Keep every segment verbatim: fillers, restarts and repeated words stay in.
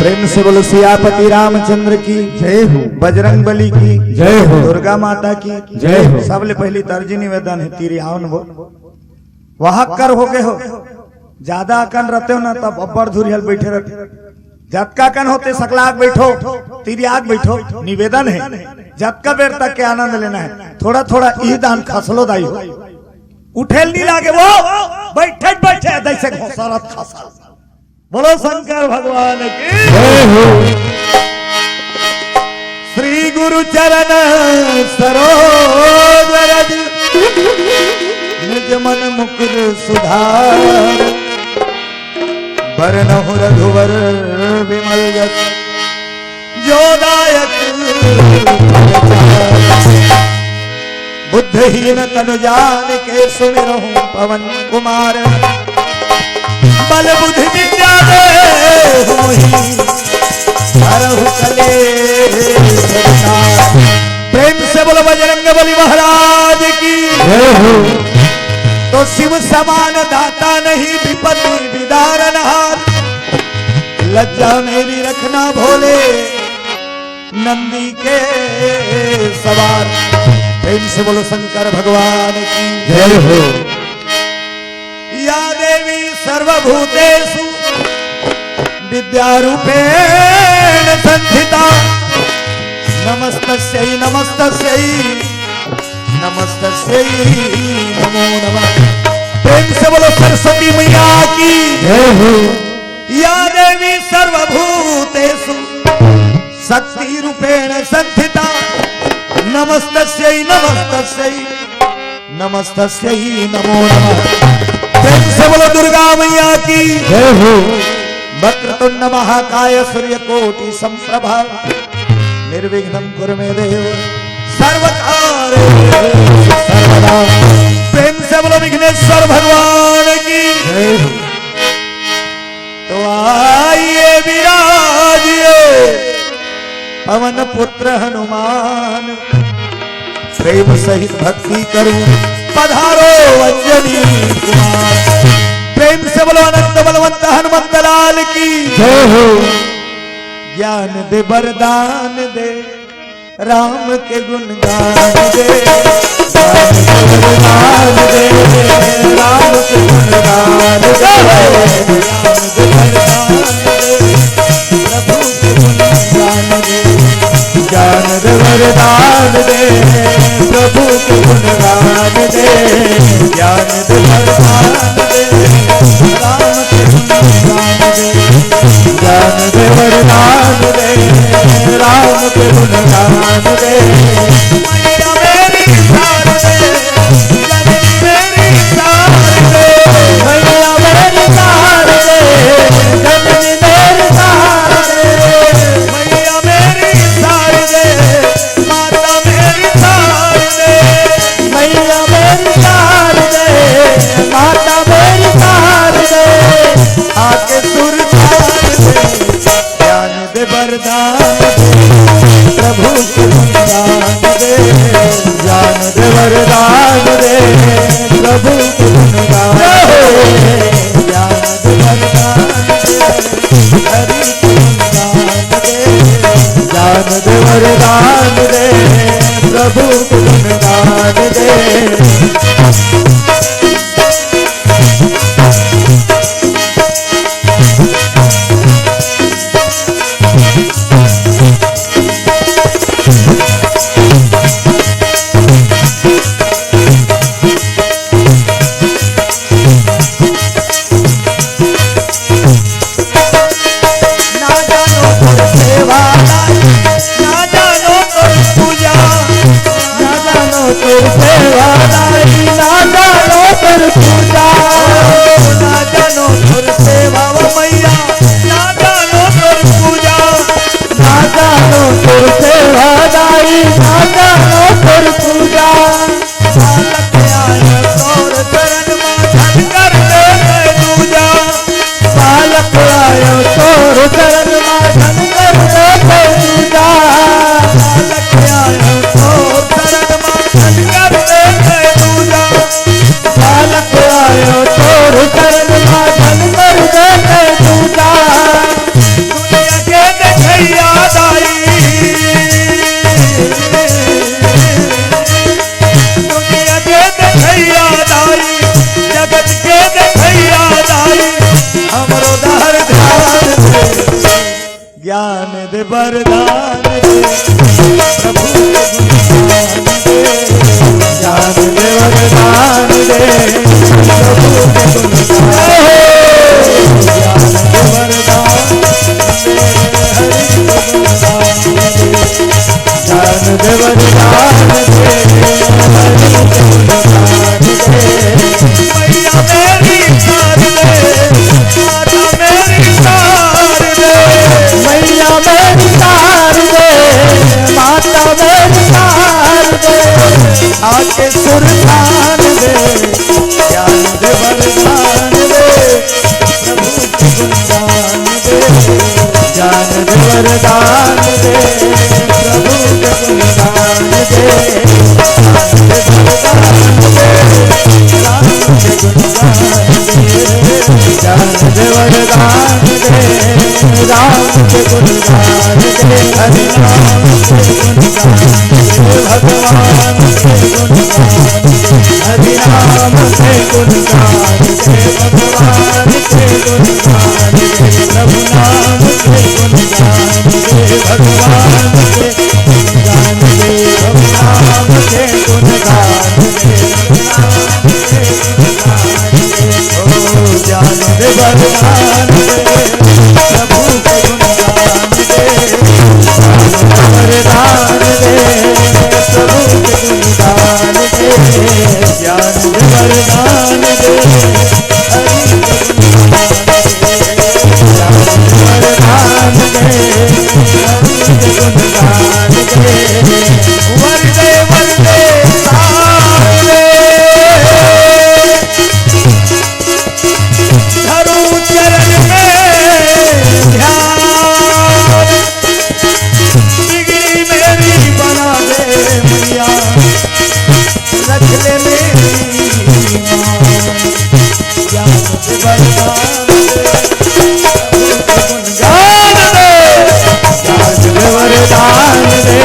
प्रेम से बोलो सियापति रामचंद्र की जय हो। बजरंग बली की जय हो। दुर्गा माता की जय हो। सबले पहली तर्जी निवेदन है, तिरियावन वो वहां कर हो गए हो, ज्यादा अकन रहते हो ना, तब अब्बड़ धुरिहल बैठे रहते। जतका कन होते सकलाक बैठो, तिरियाक बैठो, निवेदन है, जतका बेर तक के आनंद लेना है, थोड़ा थोड़ा ई दान खसलो दाई हो, उठेल नहीं लागे वो, बैठे बैठे जैसे घोसरत खसल। बोलो शंकर भगवान की जय हो। श्री गुरु चरण सरोज रज, निज मन मुकुर सुधार। बरनहुँ रघुवर विमल जस, जो दायक फल चार। बुद्धहीन तनु जानिके सुमिरहु पवन कुमार। बल बुद्धि विद्या देहु मोहि हरहु कलेश विकार। प्रेम से बोलो बजरंग बली महाराज की जय हो। तो शिव समान दाता नहीं विपत्ति विदारन हार। लज्जा मेरी रखना भोले नंदी के सवार। प्रेम से बोलो शंकर भगवान की जय हो। या देवी सर्वभूतेषु विद्यारूपेण संस्थिता। नमस्तस्यै नमस्तस्यै नमस्तस्यै नमो नमः। प्रेम से बोलो सरस्वती मैया की जय हो। या देवी सर्वभूतेषु शक्ति रूपेण संस्थिता। नमस्तस्यै नमस्तस्यै नमस्तस्यै नमो नमः। प्रेम से बोलो दुर्गा मैया की जय हो। वक्रतुंड महाकाय सूर्यकोटि संप्रभा। निर्विघ्नं कुरु मे देव सर्वकार्येषु सर्वदा। प्रेम से बोलो विघ्नेश्वर भगवान की जय हो। तो आइए विराजिए पवन पुत्र हनुमान। प्रेम सहित भक्ति करूं पधारो अंजनी कुमार। प्रेम से बोलो अनंत बलवंत हनुमंत लाल की जय हो। ज्ञान दे वरदान दे राम के गुणगान दे। ज्ञान दे वरदान दे राम के गुणगान दे। ज्ञान दे वरदान दे प्रभु के गुणगान दे। ज्ञान दे वरदान दे प्रभु के गुणगान दे। ज्ञान दे वरदान दे राम के गुणगान दे। ज्ञान दे वरदान दे राम के गुणगान दे। मैया मेरी शारदे, जननी मेरी शारदे। मैया मेरी शारदे, जननी मेरी शारदे। मैया मेरी शारदे, माता मेरी शारदे। मैया मेरी शारदे, माता वरदान दे, प्रभु के गुणगान दे, ज्ञान दे वरदान दे, प्रभु के गुणगान दे, ज्ञान दे वरदान दे, हरि के गुणगान दे, ज्ञान दे वरदान दे, हरि के गुणगान दे। मैया मेरी तार दे, माता मेरी तार दे, मैया मेरी तार दे, माता मेरी तार दे, आके सुरतान दे, ज्ञान दे वरदान दे, प्रभु के गुणगान दे, ज्ञान दे वरदान दे, प्रभु के गुणगान दे, ज्ञान दे वरदान दे, राम के गुणगान दे, ज्ञान दे वरदान दे, राम के गुणगान दे, हरि नाम के गुणगान दे, भगवान के गुणगान दे, हरि नाम के गुणगान दे, भगवान के गुणगान दे, प्रभु नाम के गुणगान दे, भगवान के गुणगान दे, प्रभु नाम के गुणगान दे, प्रभु नाम के गुणगान दे। ओ ज्ञान दे वरदान दे, प्रभु के गुणगान दे, वरदान दे, प्रभु के गुणगान दे, ज्ञान दे वरदान दे, हरि के गुणगान दे, ज्ञान दे वरदान दे, हरि के गुणगान दे, वर दे, वर दे, साथ दे। धरूं चरण में ध्यान, बिगड़ी मेरी बना दे मैया, रख ले मेरी मान। ज्ञान दे वरदान दे, ज्ञान दे, ज्ञान दे वरदान दे,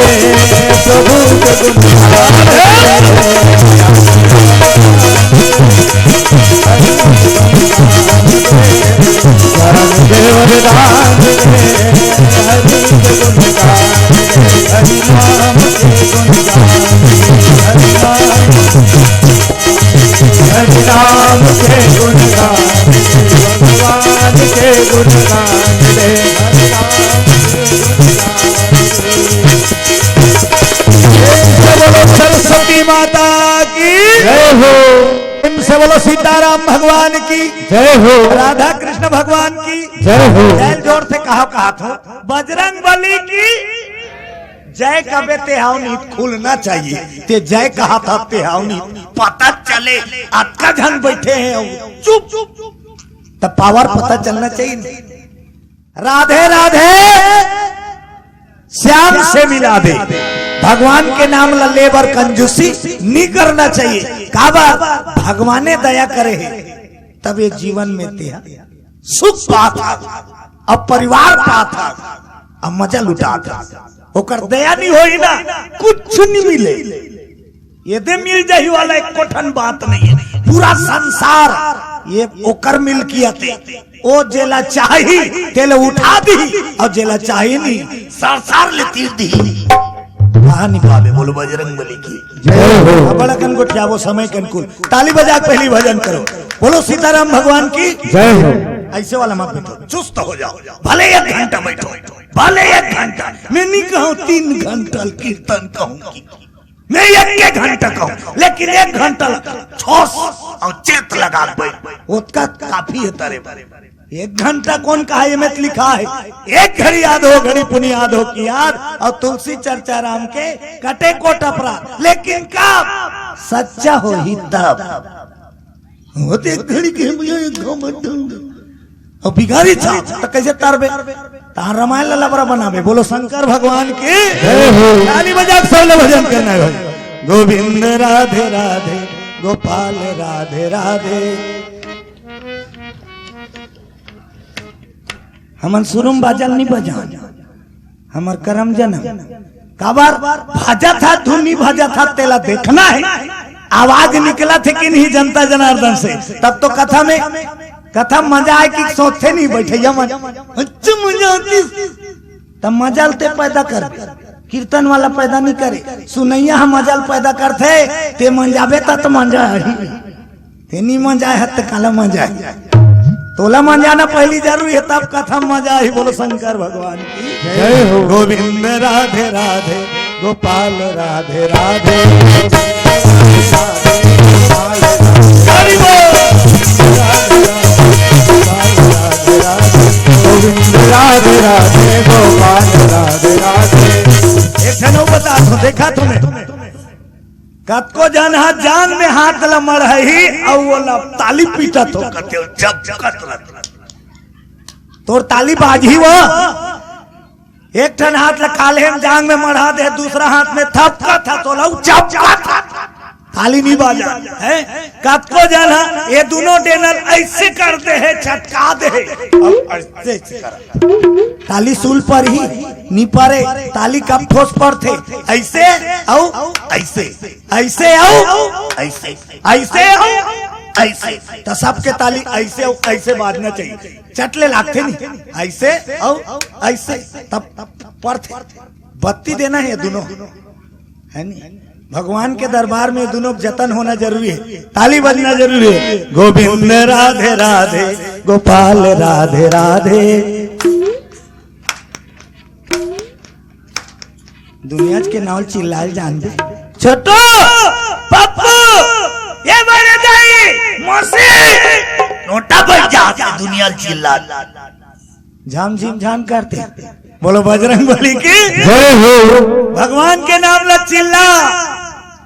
प्रभु के गुणगान दे। ज्ञान दे वरदान दे, हरि के गुणगान दे, हरि नाम के गुणगान दे, हरि नाम, हरि नाम के गुणगान दे, भगवान के गुणगान दे, हरि नाम के गुणगान दे। प्रेम से बोलो सरस्वती माता की जय हो। प्रेम से बोलो सीताराम भगवान की जय हो। राधा कृष्ण भगवान की जय हो। जय जोर से कहा, कहा था बजरंग बली की जय कबे ते हाव नी खुलना चाहिए। ते जय कहा था ते हाव नी पता चले अतका झन बैठे हैं। चुप, चुप, चुप। तब पावर पता चलना चाहिए नी। राधे राधे। श्याम से मिला दे। भगवान के नाम ला ले बर कंजूसी नी करना चाहिए। काबर? भगवाने दया करे हे, तब ये जीवन में तेहा सुख पात हा, अब परिवार पात हा, अब मजा लुटात हा। ओकर दया नी होही ना, कुछ नी मिले। ये दे मिल जाही वाला एको ठन बात नहीं है। पूरा संसार ये ओकर मिलकियत हे। ओ जेला चाही तेला उठा दी, अउ जेला चाही नी, सार सार ले तीर दी। कहा नी पावे, बोलो बजरंग बली की जय हो। बड़ा कन गोठियावो समय कन कुल। ताली बजा के पहली भजन करो। बोलो सीताराम भगवान की जय हो। ऐसे वाला मत बैठो, चुस्त हो जाओ। भले एक घंटा बैठो, भले एक घंटा, मैं नी कहूँ तीन घंटा कीर्तन कहूँ की। मैं एक, एक घंटा कहूँ, लेकिन एक घंटा लगा, ठोस अउ चेत लगा के बैठ, ओतका काफी हे तारे बर। एक घंटा कोन कहा, ये में तो लिखा हे, एक घड़ी आध हो, घड़ी पुनि आध हो की याद, अउ तुलसी चर्चा राम के कटे कोट अपराध। लेकिन कब सच्चा होही तब। वो तो एक घड़ी के भैया, एक घंटा। अउ भिखारी छाप, त कइसे तरबे? तहां रामायण ला लबरा बनाबे। बोलो शंकर भगवान की जय हो। ताली बजा के सबले भजन करना हे भाई। गोविंद राधे राधे, गोपाल राधे राधे। हमन शुरू में बाजल नी बजान, हमर करम जनम। काबर? भाजत हा धुन नी भाजत हा, तेला देखना हे, आवाज निकलत हे कि नहीं जनता जनार्दन से, तब तो कथा में, कथा मजा आए कि सोचथे नहीं बैठे, या मजा, अच्छा मजा आती। त मजा ल ते पैदा कर, कीर्तन वाला पैदा नहीं करे, सुनैया ह मजा ल पैदा करथे। ते मंजाबे त, त मजा आही, ते नहीं मजा आय ह त काला मजा आही। तोला मंजाना पहली जरूरी है, तब कथा मजा आही। बोलो शंकर भगवान की जय हो। गोविंद राधे राधे, गोपाल राधे राधे। हरि बोल। गोविंद राधे राधे, गोपाल राधे राधे। एक ठन अउ बता दो, देखा तूने, कतको जन हा जांग में हाथ ला मढ़ही अउ ओला ताली पीटत हो, कथे हो, जब कत रत। तोर ताली बाजही वो। एक ठन हाथ ला काल्हे में जांग में मढ़ा दे, दूसरा हाथ में थपकत हा, तोला उ चपकत हा। ताली नहीं बाजा है। कतको जन हा ये दोनों डेनल ऐसे कर दे है, चटका दे है। अउ ऐसे, ऐसे कर। ताली सूल परही, नी परे, ताली कब ठोस पड़थे? ऐसे अउ ऐसे, ऐसे अउ ऐसे, ऐसे अउ ऐसे। त सबके ताली ऐसे अउ ऐसे बाजना चाहिए। चट ले लागथे नहीं, ऐसे अउ ऐसे, तब पड़थे। बत्ती देना है दोनों, है नहीं? भगवान के दरबार में दोनों जतन होना जरूरी है, ताली बजना जरूरी है। गोविंद राधे राधे, गोपाल राधे राधे। दुनिया के नाव ल चिल्लाल जान दे। छोटू, पप्पू, ये बड़े दाई, मौसी, नोटा बज जात हे दुनिया ल चिल्ला। झाम झिम झाम करथे। बोलो बजरंग बली की जय हो। भगवान के नाम ला चिल्ला,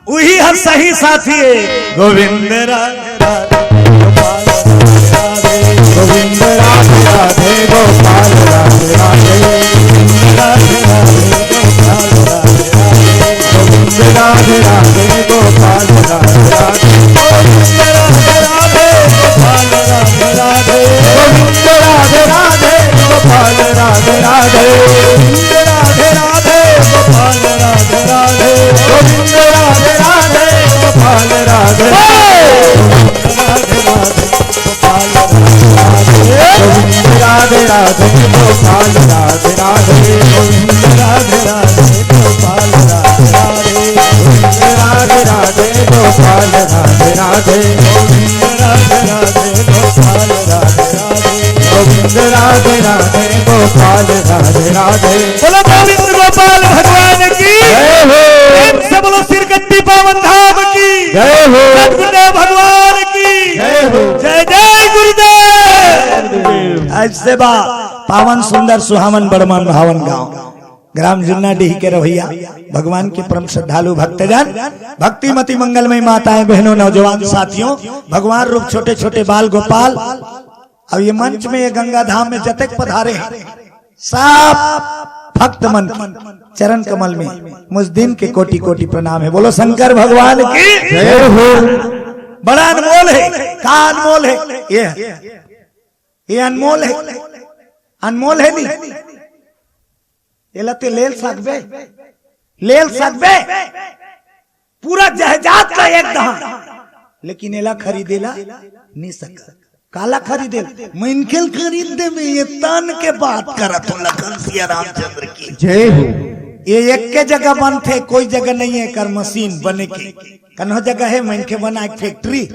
उही ह सही साथी है। गोविंद राधे राधे, गोपाल राधे राधे, गोविंद राधे राधे, गोपाल राधे राधे। राधे राधे, गोपाल राधे राधे, गोविंद राधे राधे, गोपाल राधे राधे। गोविंद राधे राधे, गोपाल राधे राधे। गोविंद राधे राधे, गोपाल राधे राधे। गोविंद राधे राधे, गोपाल राधे राधे। गोविंद राधे राधे, गोपाल राधे राधे। राधे राधे, गोपाल राधे राधे। गोविंद राधे राधे, गोपाल राधे राधे। गोविंद राधे राधे, गोपाल राधे राधे। गोविंद राधे राधे, गोपाल राधे राधे। गोविंद राधे राधे, गोपाल राधे राधे। गोविंद राधे राधे, गोपाल राधे राधे। बोलो गोविंद गोपाल भगवान की जय हो। प्रेम से बोलो सिरकट्टी पावन धाम की जय हो। सतगुरुदेव भगवान की जय हो। जय जय गुरुदेव। आज से बा पावन सुंदर सुहावन बड़ मन भावन गांव, ग्राम जुन्ना डीह के रवैया, भगवान के परम श्रद्धालु भक्तजन, भक्तिमती मंगलमय माताएं, बहनों, नौजवान साथियों, भगवान रूप छोटे छोटे बाल गोपाल, अब ये मंच में, ये गंगा धाम में जतेक पधारे हैं, सब भक्त मन के चरण कमल में मुझ दिन के कोटि कोटि प्रणाम है। बोलो शंकर भगवान की जय हो। बड़ा अनमोल है। का अनमोल है? ये है, ये अनमोल है, अनमोल है नहीं? एला ते लेल सकबे, लेल सकबे, पूरा जायदाद का एक दहा, लेकिन एला खरीदेला नहीं सका। काला खरीदे? मनखे ल खरीद देबे। ये तन के बात करत हो लखन सिया रामचंद्र की जय हो। ये एक के जगह बनथे, कोई जगह नहीं है कर मशीन बने के। कन्हो जगह है मनखे बनाए के फैक्ट्री,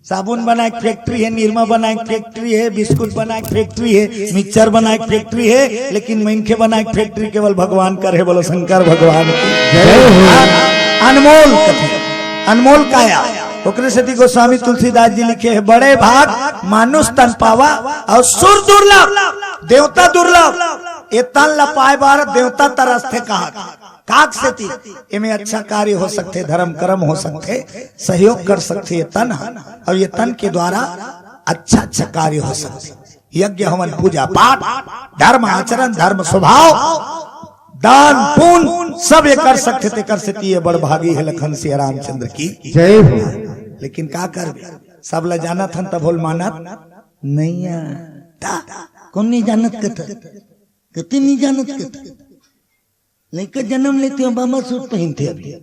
साबुन बनाए के फैक्ट्री है, निरमा बनाए के फैक्ट्री है, बिस्कुट बनाए के फैक्ट्री है, मिक्सचर बनाए के फैक्ट्री है, लेकिन मनखे बनाए के फैक्ट्री केवल भगवान कर है। बोलो शंकर भगवान की जय हो। अन-, अनमोल कथे, अनमोल काया। ओकरे सेती गोस्वामी तुलसीदास जी लिखे है, बड़े भाग मानुष तन पावा अउ सुर दुर्लभ, देवता दुर्लभ। ये तन ला पाए बर देवता तरसथे कहा। काक सेती एमे अच्छा कार्य हो सकथे, धर्म कर्म हो सकथे, सहयोग कर सकथे ये तन ह, अउ ये तन के द्वारा अच्छा अच्छा कार्य हो सकथे। यज्ञ हवन, पूजा पाठ, धर्म आचरण, धर्म स्वभाव, दान पुण्य सब ये कर सकथे। तेकर सेती ये बड़ भागी है लखन सिया रामचंद्र की जय हो। लेकिन का करबे, सब ला जानत हन तभो ल मानत नइया। ता, कोन नहीं जानत कथा? कति नहीं जानत कथा? लइका जन्म लेथे हो, बाबा सूट पहिनथे। अभी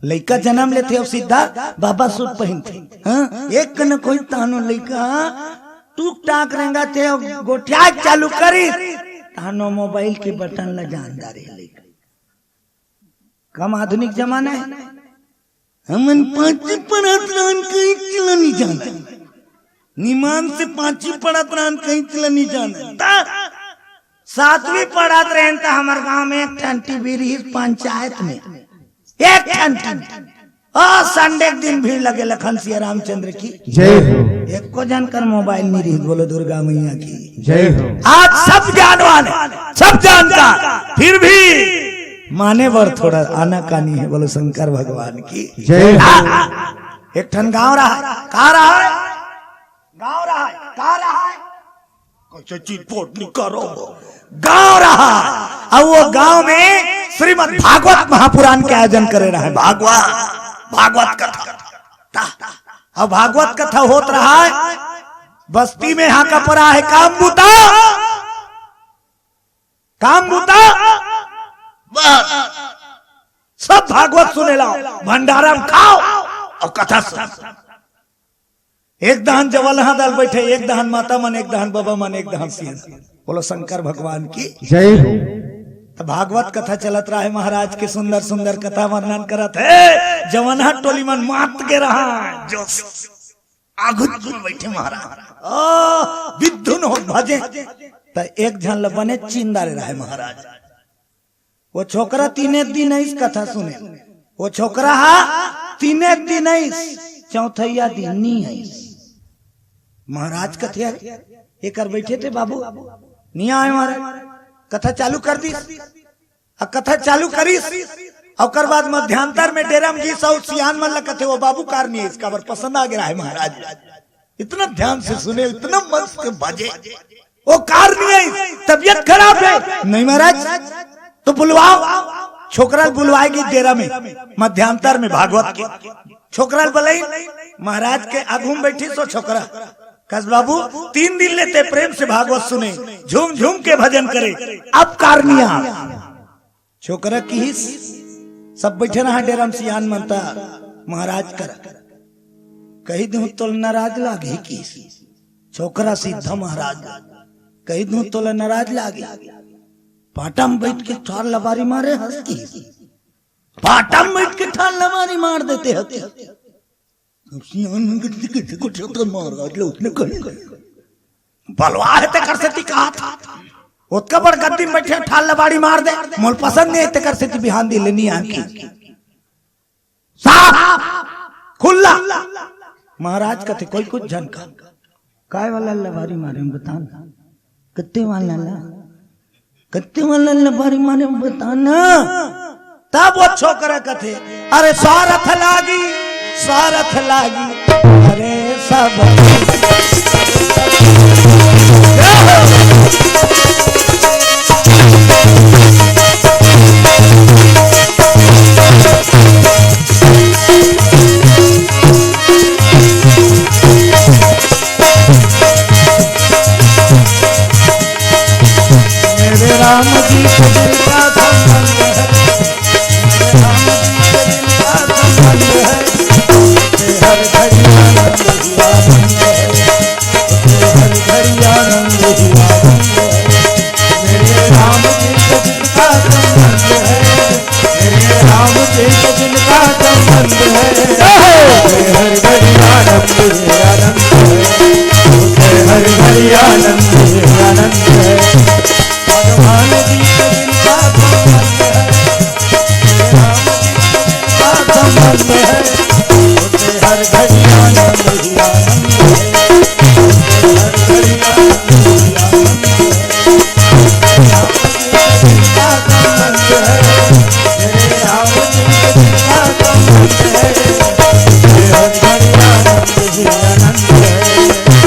लइका जन्म लेथे हो, सीधा बाबा सूट पहिनथे। हाँ, एक कन कोई तानो लइका टूक टाक रेंगथे, गोठिया चालू करी, हाँ, नो मोबाइल के बटन ला जान डारे हे लइका। कम आधुनिक जमाना हे। हमन पाँची पढ़त रहन, कहीं चला नहीं जाना। निमान से पाँची पढ़त रहन, कहीं चला नहीं जाना। ता सातवीं पढ़त रहन, त हमर गांव में एक ठन टीवी रहिस पंचायत में। एक ठन टीवी। ओ, संडे के दिन भीड़ लगे लखन सिया रामचंद्र की। जय हो। एको जन कर मोबाइल नहीं रहिस, बोलो दुर्गा मैया की। जय हो। आज सब ज्ञानवान हे, सब जानता, फिर भी माने बर थोड़ा आनाकानी हे, बोलो शंकर भगवान की। जय हो। एक ठन गांव रहा, का रहा? गांव रहा, का रहा? कैसे चिटपोट नहीं करो? गांव रहा, अउ वो गांव में श्रीमद् भागवत महापुराण के आयोजन करे रहे। भागवत, भागवत कथा। ता, अब भागवत कथा होत रहा हे, बस्ती में हाका परा हे, काम बूता, काम बूता, बस सब भागवत सुने लाव, भंडारा में खाव अउ कथा सुन। एक दहन जवलहा दल बैठे, एक दहन माता मन, एक दहन बाबा मन, एक दहन सियन। बोलो शंकर भगवान की। जय हो। त भागवत कथा चलत रहे, महाराज के सुंदर सुंदर कथा वर्णन करत हे। जवलहा टोली मन मात गे रहा, जो आगुत में बैठे महाराज, ओ, बिद्धुन हो भजे। त एक झन ल बने चिंदा ले रहे महाराज। वो छोकरा तीने दिन आइस कथा सुने। वो छोकरा हा तीने दिन आइस, चौथैया दिन नी आइस। महाराज कथे, "अरे, एकर बैठे थे बाबू, नी आए महाराज।" कथा चालू कर दिस। अउ कथा चालू करिस, अउ ओकर बाद मध्यांतर में डेरा में गिस अउ सियान मन ल कथे, "वो बाबू कार नी आइस, काबर पसंद आ गे रहा हे महाराज।" इतना ध्यान से सुने, इतना मन से बजे। वो कार नहीं आई, तबीयत खराब है। नहीं महाराज, तो बुलवाओ। छोकरा ल बुलवाए गिस डेरा में, मध्यांतर में भागवत के। छोकरा ल बुलाई, महाराज के आगू में बैठिस ओ छोकरा। कस बाबू, तीन दिन ले ते प्रेम से भागवत सुने, झूम झूम के भजन करे, अब कार नहीं आ। छोकरा किहिस, सब बैठे रहा डेरा में सियान मन त महाराज करा। कहि दूं तोला नाराज लागही किहिस। छोकरा सीधा महाराज, कहि दूं तोला नाराज लागही। पाटा में बैठ के ठार लबारी मारे हस किहिस। पाटा में बैठ के ठार लबारी मार देते हस। सियान मन के किसी को ठोकर मार, मतलब उसने कहीं बलवा हे तेकर सेती कहा था। ओतका बड़ गद्दी में बैठे ठाल लबाड़ी मार दे, मोला पसंद नहीं हे, तेकर सेती बिहान दिन ले नी आए। साफ, खुल्ला। महाराज कथे, "कोई कुछ झन का।" "काय वाला लबाड़ी मारे, बता ना।" "कत्ते वाला ला?" "कत्ते वाला लबारी मारे बता ना।" तब वो छोकरा कथे, "अरे स्वारथ लागी, स्वारथ लागी, अरे सब।" मेरे राम जी से दिल का संबंध है, मेरे राम जी से दिल का संबंध है, हर घड़ी आनंद ही आनंद है, हर घड़ी आनंद ही आनंद है। मेरे राम जी से दिल का संबंध है, मेरे राम जी से दिल का संबंध है, हर घड़ी आनंद ही आनंद है, हर घड़ी आनंद ही आनंद है। भगवान जी से जिनका संबंध है, श्री राम जी से जिनका संबंध है, उसे हर घड़ी आनंद ही आनंद है, उसे हर घड़ी आनंद ही आनंद है। राम जी से जिनका संबंध है, श्री राम जी से जिनका संबंध है, उसे हर घड़ी आनंद ही आनंद है,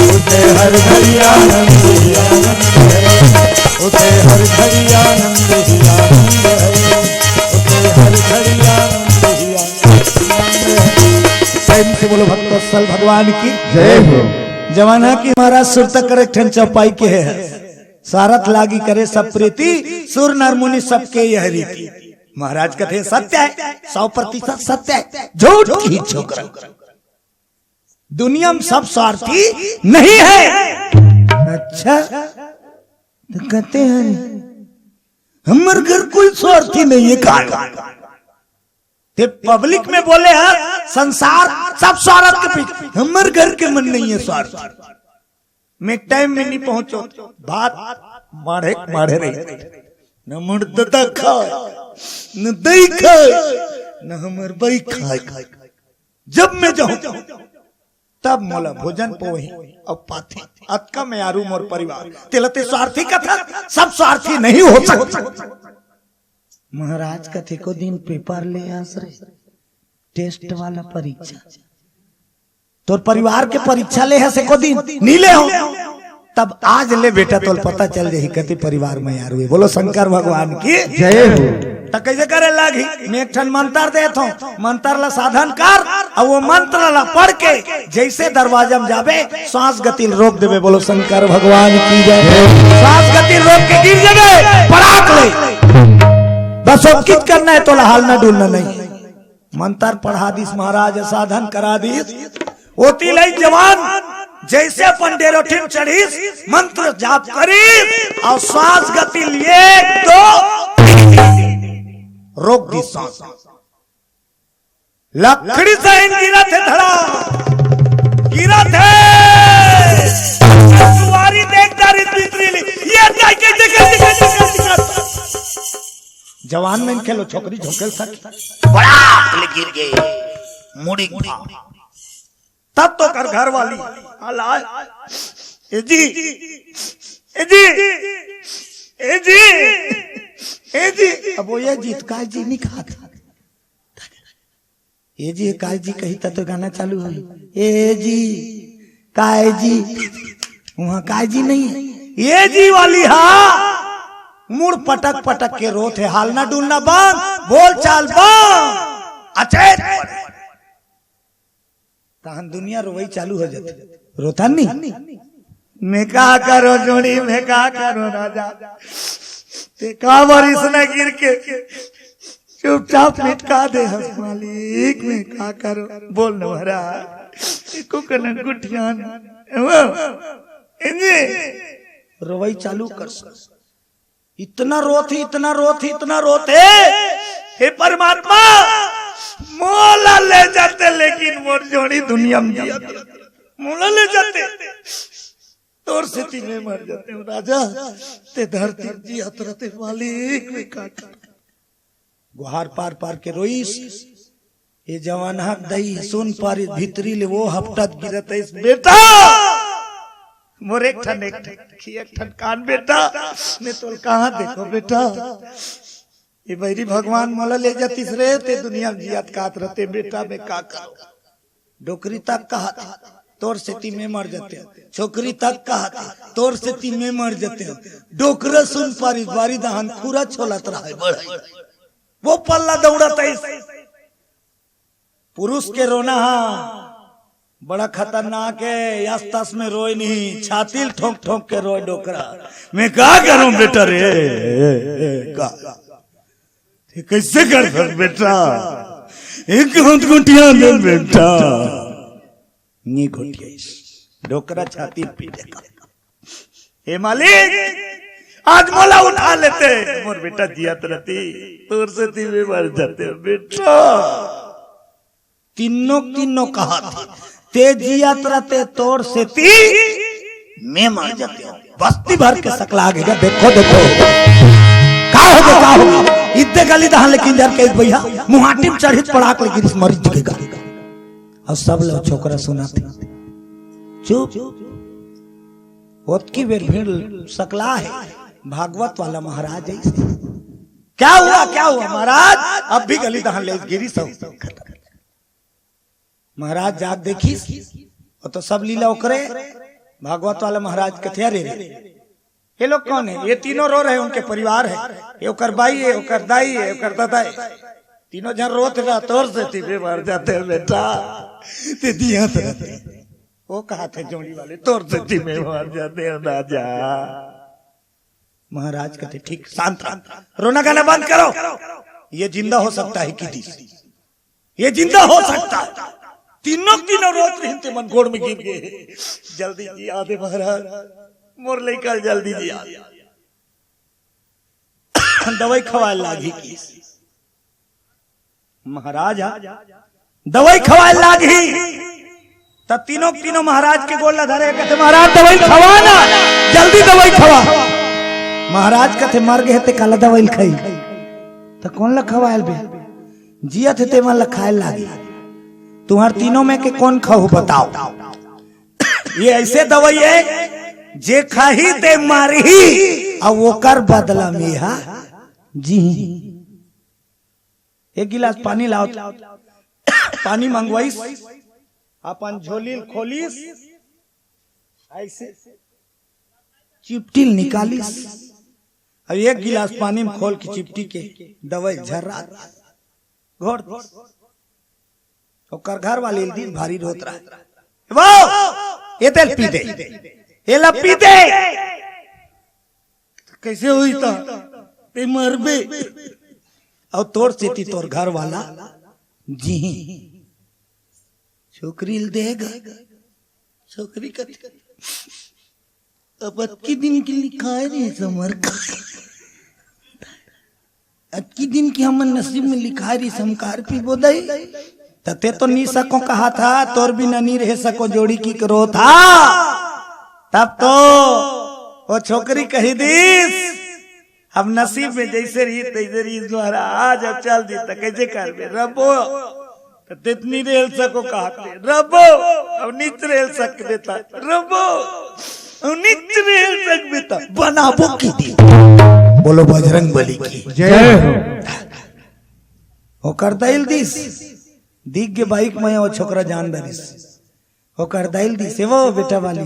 उसे हर घड़ी आनंद ही आनंद है। उसे हर घड़ी आनंद ही आनंद है, उसे हर घड़ी आनंद ही आनंद है। प्रेम से बोलो भक्तवत्सल भगवान की। जय हो। जमाना की महाराज सुरता करे ठन चौपाई के है, सारथ लागी करे सब प्रीति, सुर नर मुनि सबके यह रीति। महाराज कथे सत्य है, सौ प्रतिशत सत्य है, झूठ की छोकरा। दुनिया में सब स्वार्थी नहीं है। अच्छा, तो कहते हैं हमर घर कोई स्वार्थी नहीं है, काय? ते पब्लिक में बोले है, संसार सब स्वार्थ के पीछे, हमर घर के मन नहीं है स्वार्थी। मैं टाइम में नहीं पहुंचो, बात माढ़े माढ़े रही। न मोर ददा खाय, न दई खाय, न हमर बई खाय। जब मैं जाहूं, तब मोला भोजन पोही अउ पाथे। अतका मयारू मोर परिवार। तेला ते स्वार्थी कथा, सब स्वार्थी नहीं हो सकता। महाराज कथे, "को दिन पेपर ले आस रे, टेस्ट वाला परीक्षा।" तोर परिवार के परीक्षा ले हस एको दिन, नी ले हो, तब आज ले बेटा, तोल पता चल जाही कति परिवार में यार हुए। बोलो शंकर भगवान की जय हो। त कैसे करे लागी? मैं एक ठन मंत्र देत हूँ, मंत्र ला साधन कर, अउ वो मंत्र ला पढ़ के जैसे दरवाजा में जाबे, श्वास गति रोक देबे। बोलो शंकर भगवान की जय। श्वास गति रोक के गिर जाबे, पड़ाक ले। बस वो कित करना है, तोला हालना डुलना नहीं। मंत्र पढ़ा दिस महाराज, साधन करा दिस। ओती लई जवान जैसे अपन डेरोठिन चढ़िस, मंत्र जाप करिस अउ श्वास गति लिए, एक, दो, तीन। रोक दिस श्वास। लकड़ी सहित गिरत हे धड़ा, गिरत हे। सुवारी देख डारिस भीतरी ले, ये देख, देख, देख, देख, देख, देख। जवान मन खेलो, छोकरी झोंकेल सक। बड़ा ले गिर गे, मुड़ी फा। तब तो कर घर वाली, "अला, ए जी, ए जी, ए जी, ए जी।" अब वो ए जी, त काय जी नहीं कहा था। ए जी, काय जी कही त तो गाना चालू होही। ए जी, काय जी, वहाँ काय जी नहीं है। ए जी वाली हा, मुड़ पटक पटक के रोत हे, हालना डुलना बंद, बोल चाल बंद, अचेत। तहन दुनिया रोवई चालू हो जाथे। रोथन नी? मैं का करो जोड़ी, मैं का करो राजा, ते का बारिश न गिर के चुपचाप मिटका दे हस मालिक, मैं का करो। बोल न महाराज, एको कनक गुठियान। वो, ए जी, रोवई चालू कर। इतना रोथे, इतना रोथे, इतना रोथे, हे परमात्मा, मोला ले जाते, लेकिन मोर जोड़ी दुनिया में जियत रथे। मोला ले जाते, तोर सेती मैं मर जाते हूँ राजा, ते धरती में जियत रथे मालिक, मैं का करूँ? गुहार पार पार के रोइस। ये जवान हक दई सुन पारी भीतरी ले वो हपटत गिरत आइस, "बेटा, मोर एक ठन, एक ठन, एक ठन कान बेटा, मैं तोल कहाँ देखो बेटा? ये बैरी भगवान मोला ले जातिस रे, ते दुनिया में जियत कात रथे बेटा, मैं का करूँ?" डोकरी तक कहत हे, "तोर सेती मैं मर जाते हूँ।" छोकरी तक कहत हे, "तोर सेती मैं मर जाते हूँ।" डोकरा सुन पारी बारी दहन खुरा छोलत रहे बढ़ई। वो पल्ला दौड़त आइस। पुरुष के रोना हा बड़ा खतरनाक है। यस तस में रोय नहीं, छाती ल ठोंक ठोंक के रोय डोकरा। मैं का करूं बेटा रे, का? ते कैसे कर सक बेटा? एक हाथ गुटिया दे बेटा। नी गुटियाइस। डोकरा छाती पीटे का। "हे मालिक, आज मोला उठा लेते, मोर बेटा जियत रथे, तोर सेती मैं मर जाते बेटा।" तीनों, तीनों कहत हे, "ते जियत रथे, तोर सेती मैं मर जाते हूँ।" बस्ती भर के सकला आगे गा, "देखो, देखो, का हो गे, का हो गे?" इद्दे गली दहा लेकिन जर के भैया, मुहाटी में चढ़ित पड़ाक ले गिरिस, मरिच दिखेगा। अउ सब लो छोकरा सुनाथे, चुप। ओतकी बेर भीड़ सकला हे, भागवत वाला महाराज ऐसे, "क्या हुआ, क्या हुआ महाराज?" "अब भी गली दहा ले गिरिस हूँ।" महाराज जाग देखिस, वो तो सब लीला ओकरे। भागवत वाला महाराज कथे, "अरे रे, ये लोग कौन है?" "ये तीनों रो रहे, उनके परिवार है, ये ओकर बाई है, ओकर दाई है, ओकर दादा है।" तीनों जन रोत रहा, "तोर सेती मैं मर जाते बेटा, ते जियत रथे।" वो कहत हे जोड़ी वाले, "तोर सेती मैं मर जाते राजा।" महाराज कथे, "ठीक, शांत रहो, रोना गाना बंद करो, ये जिंदा हो सकता है कि दिस, ये जिंदा हो सकता है।" तीनों तीनों रोत रहिन, ते मन गोड़ में गिर गे, "जल्दी जिया दे महाराज, मोर लइका ल जल्दी जिया दे।" दवाई खवाए लागही किस। महाराज हा, दवाई खवाए लागही। त तीनों के तीनों महाराज के गोड़ ला धरे, कथे, "महाराज, दवाई खवा ना, जल्दी दवाई खवा।" महाराज कथे, "मर गे हे ते काला दवाई खाई?" त कोन ला खवायल बे? जियत हे ते मन ला खाए लागी। तुम्हार तीनों में के कोन खाहू बताओ? ये ऐसे दवाई हे, जे खाही ते मारही, अउ ओकर बदला में हा जी। एक गिलास पानी लाओ। पानी मंगवाइस, अपन झोली ल खोलिस, ऐसे चिपटी ल निकालिस, अउ एक गिलास पानी में खोल के चिपटी के दवाई झर्रा घोर दिस। ओकर घर वाली ल दिस, भारी रोत रहा, "वो, ये तेल पी दे, ये ला पी दे।" "कइसे होही त? ते मरबे।" अउ तोर सेती तोर घर वाला जी। छोकरी ल देगा, छोकरी कथे, "अब अतकी दिन के लिखाए रहिस हमर का, अतकी दिन के हमर नसीब में लिखाए रहिस, हम का ल पीबो दई?" त ते तो नी सको कहा था, तोर बिना नी रह सको जोड़ी की करो था। तब तो वो छोकरी कही दिस, अब नसीब में जइसे रहिस तइसे रहिस महाराज, अब चल दिस त कइसे करबे रबो? त ते त नी रेल सको कहा थे रबो, अब नी रेल सकबे त रबो, अब नी रेल सकबे त बनाबो की दिन। बोलो बजरंग बली की जय हो। ओकर दाई ल दिस, दिख गे बाइक में, वो छोकरा जान डारिस। ओकर दाई ल दिस, "वो बेटा वाली,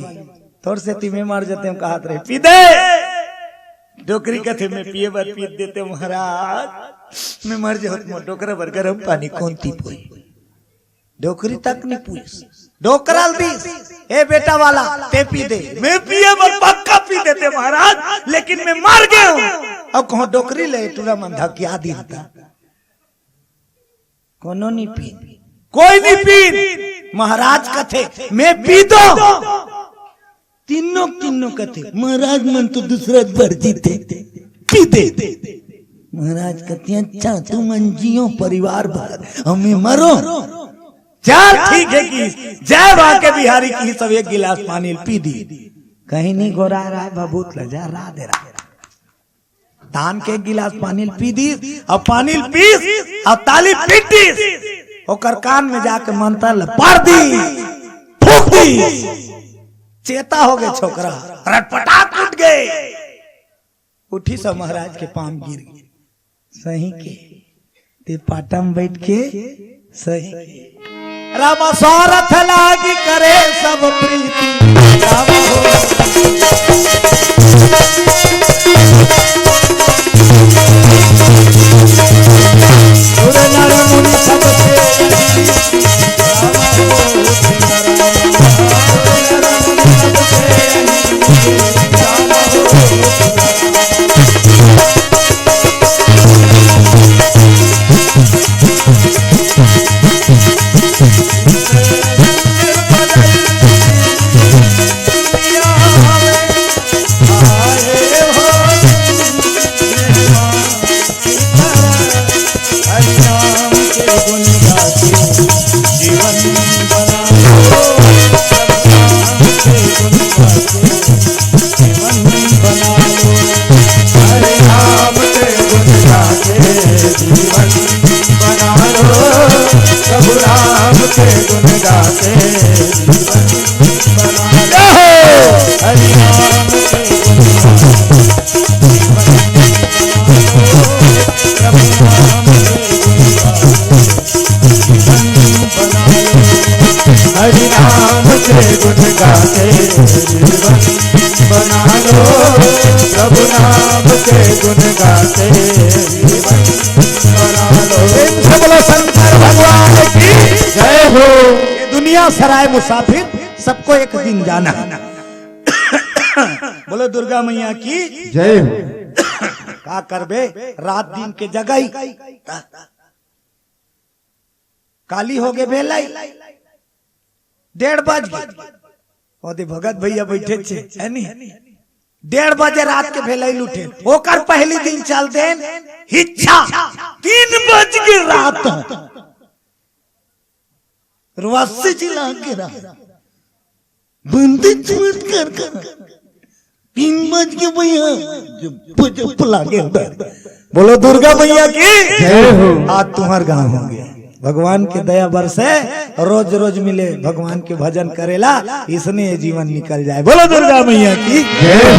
तोर सेती मैं मर जातेंव कहत रहे, पी दे।" डोकरी कथे, "मैं पिए बर पी देतेंव महाराज, मैं मर जाहूं त मोर डोकरा बर गरम पानी कोन ती पोई?" डोकरी तक नी पूछिस, डोकरा ल दिस, "ए बेटा वाला, ते पी दे।" "मैं पिए बर पक्का पी देतेंव महाराज, लेकिन मैं मर गे हूं।" अब कहूं डोकरी ले टूरा मन धकिया दिन ता कोनो नी पीन, कोई नी पीन। महाराज कथे, "मैं पी दो।" तीनों, तीनों कथे, "महाराज मन तो दूसरा बर जीते, पी दे।" महाराज कथे, "अच्छा, तुमन जियो परिवार भर, हमें मरो।" चल ठीक हे कि जय बांके बिहारी की सब एक गिलास पानी ल पी दी। कहीं नी गोरा रहा भभूत ल जा रहा दे रहा। तान के एक गिलास पानी ल पी दिस, अउ पानी ल पीस, अउ ताली पीटिस। ओकर कान में जाके मंतर ल पाड़ दिस, फूंक दिस। चेता हो गे छोकरा, रटपटाक उठ गे। उठिस अउ महाराज के पांव गिर गे। सही के ते पाटा म बइठ के सही के। राम स्वारथ लागी करे सब प्रीति। राम हो। सुर नर मुनि सब सेवहि। राम हो। सुर नर मुनि सब सेवहि। राम हो। हरि नाम के गुण गाते जीवन बना लो, हरि नाम के गुण गाते जीवन बना लो। हरि नाम के गुण गाते जीवन बना लो, प्रभु नाम के गुण गाते जीवन बना लो। हरि नाम के गुण गाते जीवन बना लो, प्रभु नाम के गुण गाते हरि नाम के गुण गाते जीवन बना लो, प्रभु नाम के गुण गाते जीवन बना लो। प्रेम से बोलो शंकर भगवान की जय हो। ये दुनिया सराय मुसाफिर, सबको एक दिन जाना है। बोलो दुर्गा मैया की जय हो। का करबे, रात दिन के जगई। काली हो गे बेलाई, डेढ़ बज गे। ओदे भगत भैया बइठे हे, है नी? डेढ़ बजे रात के भेलई लुटे, ओकर पहली दिन चल देन हिच्छा। तीन बज के रात रुआसी चिल्ला के रहा, बंदी मत कर कर। तीन बज के भैया, जब जब लागे उधर। बोलो दुर्गा मैया की जय हो। आज तुम्हार गांव हो गया। भगवान के दया बरसे, रोज रोज मिले, भगवान के भजन करेला, इसने ये जीवन निकल जाए। बोलो दुर्गा मैया की जय हो।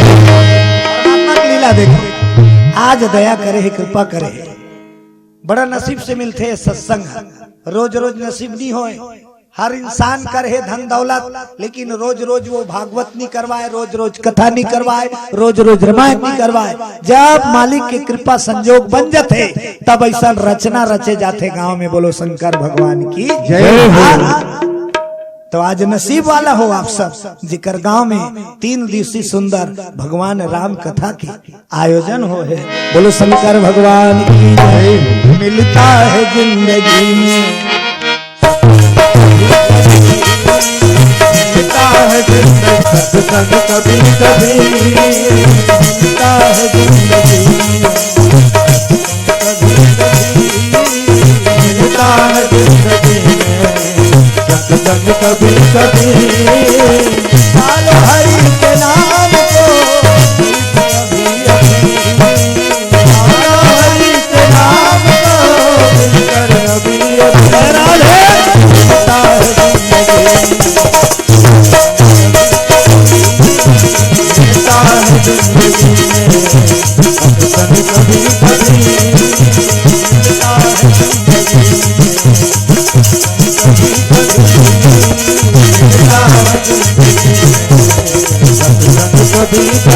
परमात्मा की लीला देखो, आज दया करे हे, कृपा करे हे। बड़ा नसीब से मिलथे सत्संग, रोज रोज नसीब नहीं होए। हर इंसान कर हे धन दौलत, लेकिन रोज रोज वो भागवत नहीं करवाए, रोज रोज कथा नहीं करवाए, रोज रोज रामायण नहीं करवाए। जब मालिक के कृपा संजोग बन जाथे, तब ऐसा रचना रचे जाथे गांव में। बोलो शंकर भगवान की जय हो। हाँ। तो आज नसीब वाला हो आप सब, जेकर गांव में तीन दिवसीय सुंदर भगवान राम कथा के आयोजन हो हे। बोलो शंकर भगवान की जय। मिलता है जिंदगी में, मिलता है जिंदगी, सत्संग कभी कभी, मिलता है जिंदगी में, कभी कभी, मिलता है जिंदगी में, सत्संग कभी कभी। डालो हरि के नाम को, डालो हरि के नाम को, मिलकर अभी अभी। राधे।